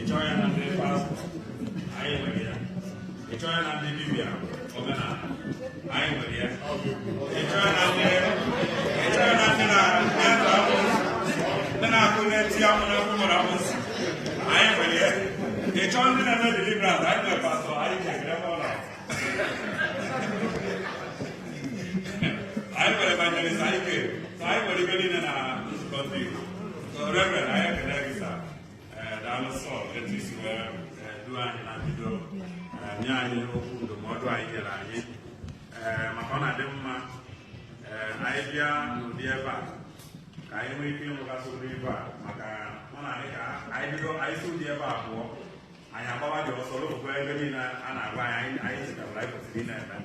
Ị chọọ ya na ndị pastọ, anyị nwere ya. Ị chọọ ya na ndị dibịa omenala, anyị nwere ya. Ị chọọ ya na ndị na-atụ amụsụ, ndị na-akụ na-eti amụ na akwụ mụrụ amụsụ, anyị nwere ya. Ị chọọ ndị na-eme deliverance, anyị nwere pastọ anyị ji ebe ọ nọ. Anyị nwere evangelist anyị ke. So anyị nwere ibe niile na nzukọ ndị Igbo. So Reverend, anyị ekele gị, sir. Ee, daalụ sọ etu isi wee duo anyị na mbido, nye anyị okwu ndụmọdụ anyị nyere anyị, ee, maka ọ na-adị mma, ee, anyị bịa n'ụdị ebe a ka anyị nwee ike ịmụgasị ụdị ebe a, maka ọ na-adị ka anyị bido, anyị si ụdị ebe a pụọ, anyị agbawa dị ọsọ lụpụkwa ebe niile a na-agwa anyị. Anyị chetabara anyị kwesịrị ị na-eme.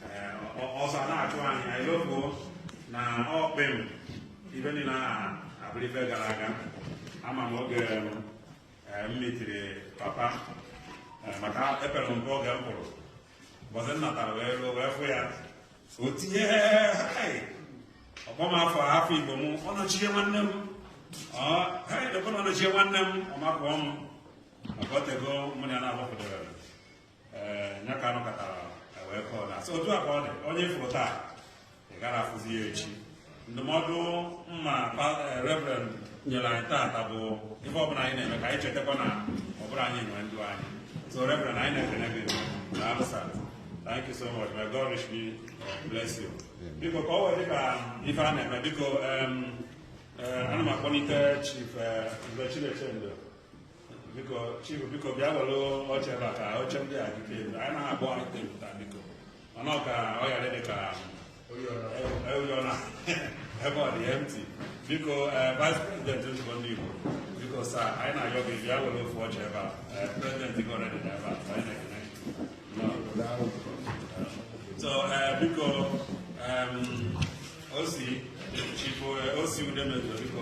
Ee, ọsọ a na-achụ anyị, anyị lofuo na ọkpịm ibe niile a abụrụ ife gara aga. Ama m oge m mitiri papa, maka epere m mpe oge m pụrụ ụbọchị m natara wee ruo wee fụ ya, o tinye, "Hai!" Ọkpọ m afọ afọ Igbo m, ọ nọchie nwanne m, ọ hai lekwa na ọ nọchie nwanne m, ọ mapụọ m maka o tego mụ na ya na-agbapụdebere. Ee, ya ka anọkọtara wee kọọ na so otu a ka ọ dị. Onye fụrụ taa, ị gara afụzi ya echi. Ndụmọdụ mma Reverend nyere anyị taata bụ ife ọbụla anyị na-eme, ka anyị chetakwa na ọ bụrụ anyị nwee ndụ anyị. So Reverend, anyị na-ekene gị. Daalụ, sir. Thank you so much. May God richly bless you. Biko, ka ọ wee dị ka ife a na-eme, biko, ana m akpọlite Chief Mgbe Chilechendo. Biko, Chief, biko bịa were oche ebe a ka oche ndị a dị tebụl anyị na-abụọ anyị tebụl taa. Biko, mana ọ ka ọ ghara ịdị ka ụjọ na ebe ọ dị empty. Biko, Vice President nzukọ ndị Igbo, biko sir, anyị na-ayọ gị, bịa were ofu oche ebe a. President gị already dị ebe a, anyị na-ekene. No. So biko, osi Chief osi Udemezu, biko,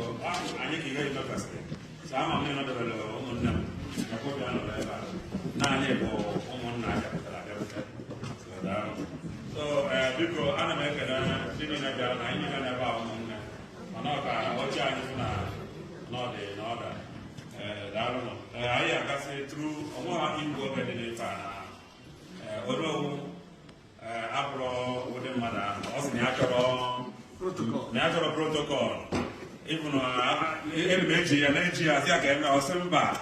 anyị ka ihe imekwasịrị. So ama m na ịnọdebere ụmụnne m maka obi anọrọ ebe a na anyị bụ ụmụnna abịapụtara abịapụta. So daalụ. So biko, ana m ekele ndị niile bịara na anyị niile n'ebe a ụmụnne, mana ọ ka oche anyị fụ na ọ dị na ọ da. Daalụnụ. Anyị agasị tru onwe ha igbu oge dị n'ife a na Onowu abụrụ ụdị mmadụ ahụ. Ọ sị na ya chọrọ na ya chọrọ protocol ịbụ na elu m eji ya na-eji ya, sị ya ka eme, ọ sị mba.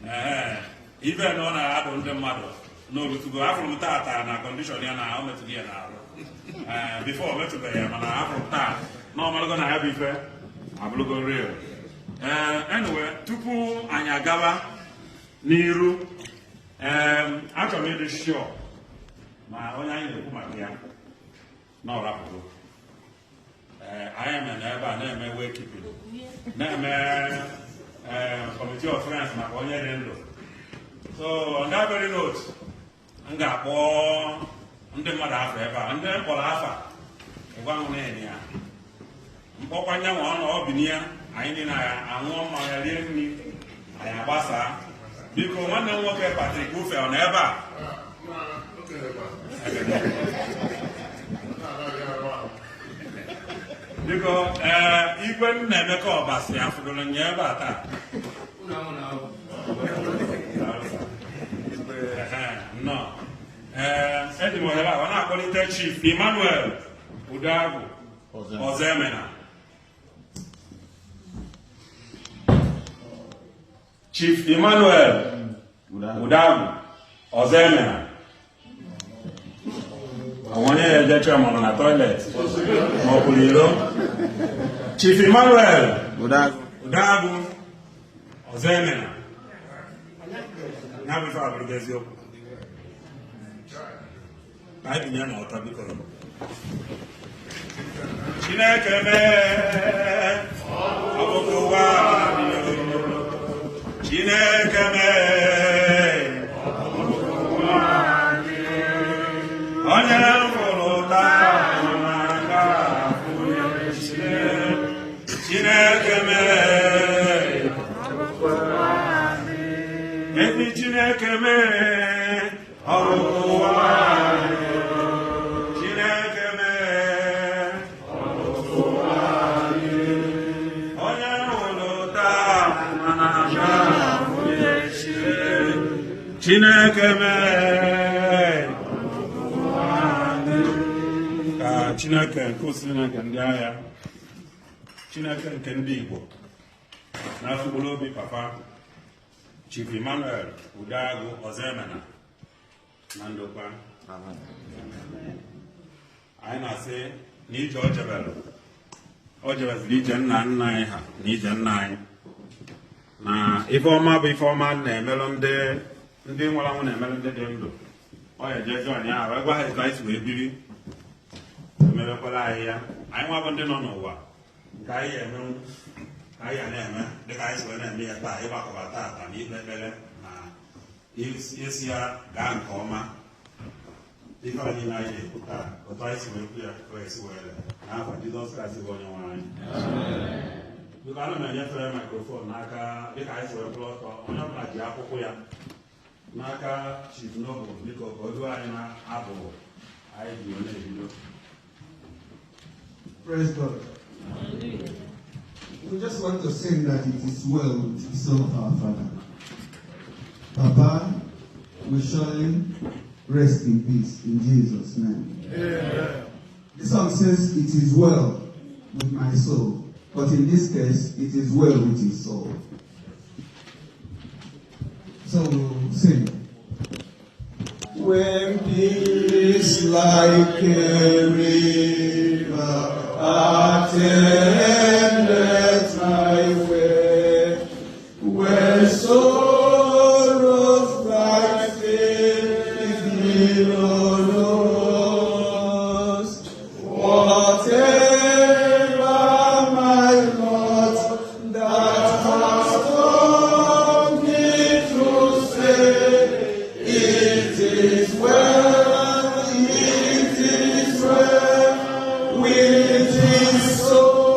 Ee, ife na ọ na-adụ ndị mmadụ n'olutugo afụrụ m tata na condition ya na o metụrụ ya n'arụ. Ee, before o metụbeghị ya, mana afụrụ m taa na ọmalụgo na ya bụ ife abụrụgo real. Ee, anyway, tupu anyị agaba n'iru, ee, achọrọ m ịdị sure ma onye anyị na-ekwu maka ya na ọ rapụgo. Ee, anyị mere na ebe a na-eme wake keeping, na-eme ee committee of friends maka onye dị ndụ. So on that very note, m ga-akpọ ndị mmadụ afọ ebe a, ndị mkpọrọ afa ịgwa m na ya mkpọkwa nyanwa ọ nọ ọ bi ya. Anyị niile aṅụọ mmanya, rie nri, anyị agbasaa. Biko, nwanne m nwoke Patrick Ufe, ọ nọ ebe a? Biko, ee, igwe Nnaemeka Ọbasi afụdoro nya ebe a taa. Ehe, nnọọ. Ee, eji m ohere a ọ na-akpọlite Chief Emmanuel Udeagwu Ọzọemena. Chief Emmanuel Udeagwu Ọzọemena, onye ya ejeche mụrụ na toilet ma ọ pụrụ iro. Chief Emmanuel Udeagwu Ọzọemena, ya bụ ife abụrụ gị eziokwu ka anyị binye n'ọtọ, biko. Chineke mee ọbụkụ ụwa bidoro. Chineke mee onye fụrụ taa na-aga afụ ya echi. Chineke mee ezi Chineke mee ọbụkụ ụwa. Chineke mee onye hụrụ taa mana aga afụ ya echi. Chineke mee ka Chineke nke usuu nke ndị agha, Chineke nke ndị Igbo, na mkpụrụ obi Papa Chief Emmanuel Udeagu Ozoemena na ndokwa, anyị na-asị na ije o jebere, o jebeziri ije nna nna anyị ha na ije nna anyị, na ife ọma bụ ife ọma na-emelụ ndị ndị nwụrụ anwụ, na-emelụ ndị dị ndụ. Ọ ya jee join ya wee gwa ha etu anyị si wee biri, emebekwala anyị ya. Anyị nwa bụ ndị nọ n'ụwa nke anyị ga-emenwu ka anyị ga na-eme dịka anyị si wee na-eme ya taa, ịgbakọba taata na ikpe ekpere na isi ya gaa nke ọma. Ife anyị niile anyị na-ekwu taa, otu anyị si wee kwu ya ka o esi wee lee n'afọ Jizọs Kraịst bụ onye nwe anyị. Biko, ana m enyefe microphone n'aka, dịka anyị si wee kwụrụ ọtọ, onye ọbụla ji akwụkwọ ya n'aka, Chief Noble. Biko, ka o duo anyị na abụ anyị ji wee na-ebido. Praise God. We just want to sing that it is well with the soul of our Father. Papa will surely rest in peace in Jesus' name. Amen. The song says, "It is well with my soul." But in this case, it is well with his soul. So we'll sing. When peace like a river attendeth my way, when sorrows like sea billows, whatever my lot, that has taught me to say, it is well, it is well with his soul.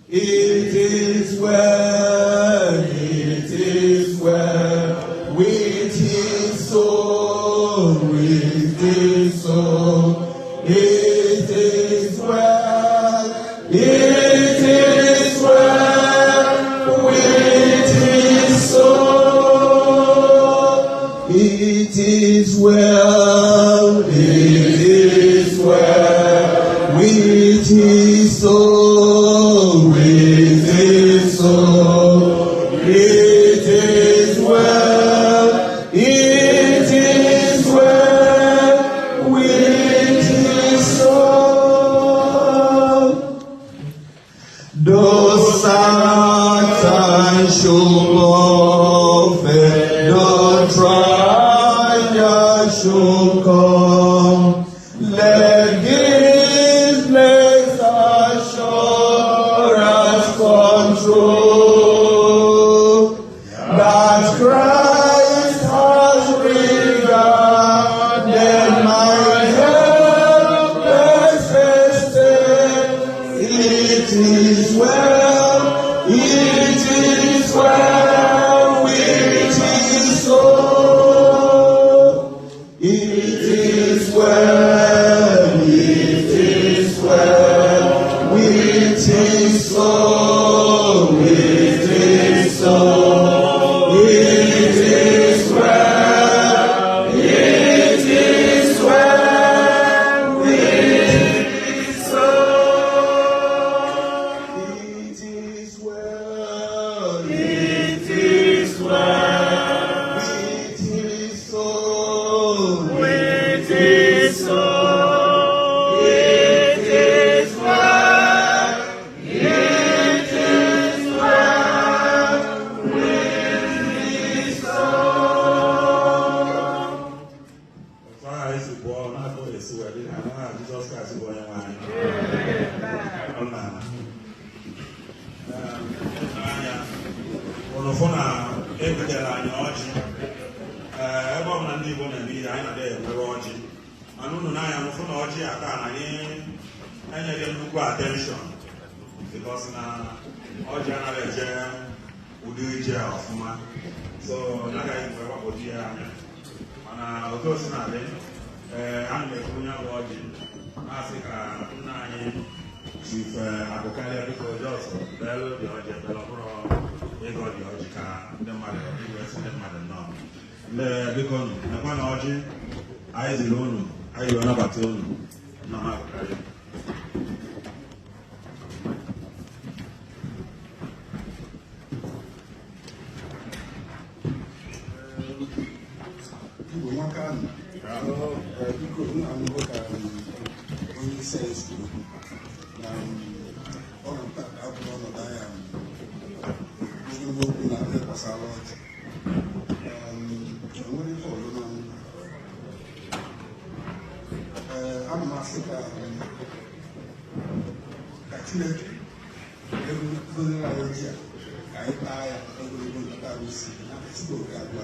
It is well, it is well with his soul, with his soul. It is well, it is well with his soul. It is well, it is well with his soul, with his soul. It is well, it is well with his soul. Though Satan should buffet, the trial should come, let this blessed assurance control that Christ has regarded my helpless estate. It is well, it is well with his soul. It is well, it is well with his soul, with his soul. It is well, it is well with his soul. It is well, it is well with his soul, with his soul. It is well, it is well with his soul. Otu ahụ anyị si pụọ n'aka esi wee dị na n'aha Jizọs Kraịst bụ onye nwe anyị. Ọ n'ala. Anya ụnụ fụ na ebutere anyị ọjị. Ee, ebe ọ bụla ndị Igbo na-eme ihe, anyị na-adịghị enwere ọjị, mana unu n'anya m fụ na ọjị a taa na anyị enyeghị nnukwu attention, because na ọjị anaghị eje ụdị ije a ọfụma, so agaghị mgbe gbagwoju ya anya. Mana otu o si na-adị, ee, ana m ekwu onye bụ ọjị na-asị ka nna anyị Chief Akụkarịa, biko, jos belu dị ọjị ebele, ọ bụrụ ịgọ dị ọjị. Ka ndị mmadụ iwesị ndị mmadụ nnọọ. Ndị biko nụ, nekwa na ọjị anyị ziri unu, anyị wee nabata unu nọ na-abụkarị. Igbo nwaka ahụ, biko, nna m hụ ka onye isi anyị si okwu na ọnọdụ tata abụrụ ọnọdụ anyị ogologo okwu na ihe gbasara ọjị. Enwere ife ọzọ na ana m asị ka Chineke gọziere anyị ọjị a, ka anyị taa ya ogologo ndụ, taa isi na Chukwu oke abụọ.